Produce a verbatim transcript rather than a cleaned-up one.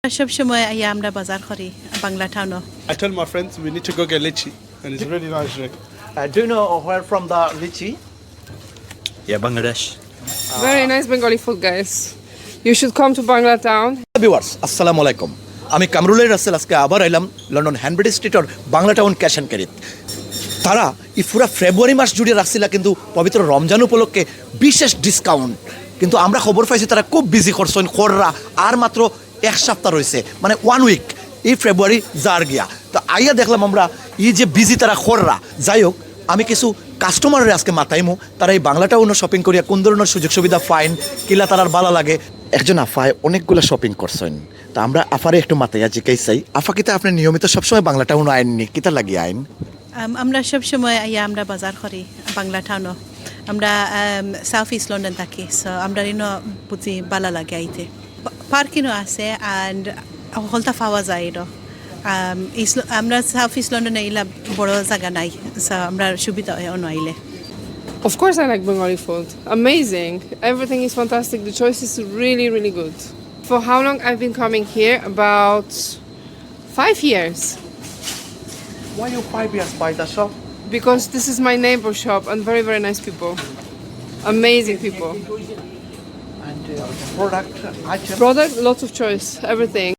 সব সময় আইয়া আমরা বাজার করি বাংলা টাউনো। I tell my friends we need to go get lychee, and it's really nice drink. Uh, do you know where from the lychee? Yeah, Bangladesh. Very nice Bengali food, guys. You should come to Bangla Town. Viewers, আসসালামু আলাইকুম। আমি কামরুলের রাসেল। আজকে আবার আইলাম লন্ডন হ্যানব্রিজ স্ট্রিটর Bangla town cash and ক্যারিত। তারা এই পুরা ফেব্রুয়ারি মাস জুড়ে রাখছিলা কিন্তু পবিত্র রমজান উপলক্ষে বিশেষ ডিসকাউন্ট। কিন্তু আমরা খবর পাইছি তারা খুব বিজি করছইন, কররা আর মাত্র এক সপ্তাহ রইছে, মানে ওয়ান উইক, এই ফেব্রুয়ারি যার গিয়া। তো আইয়া দেখলাম আমরা এই যে বিজি তারা কররা। যাই হোক, আমি কিছু কাস্টমাররে আজকে মাতাইমু, তারা এই বাংলা টাউনো শপিং করিয়া কোন ধরনের সুযোগ সুবিধা পাইন, কিলা তারার বালা লাগে। একজন আফায় অনেকগুলা শপিং করছইন, তো আমরা আফারে একটু মাতাইয়া জিকাই চাই, আফা কিতা আপনি নিয়মিত সবসময় বাংলা টাউনো আইননি, কিতা লাগি আইন? আম, আমরা সব সময় আইয়া আমরা বাজার করি বাংলা টাউনো। আমরা সাউথ ইস্ট লন্ডন থাকি, সো আমরা ইনো বুঝি বালা লাগে আইতে। পার্কিংও আছে অ্যান্ড হকলতা পাওয়া যায় ইনো। আমরা সাউথ ইস্ট লন্ডনে ইলা বড় জাগা নাই, সো আমরা সুবিধা হয় অনো আইলে। Of course, I like Bengali food. Amazing. Everything is fantastic. The choice is really, really good. For how long I've been coming here? About five years. Why you five years buy the shop? Because this is my neighbor shop and very, very nice people. Amazing people. And uh, product item? Product, lots of choice, everything.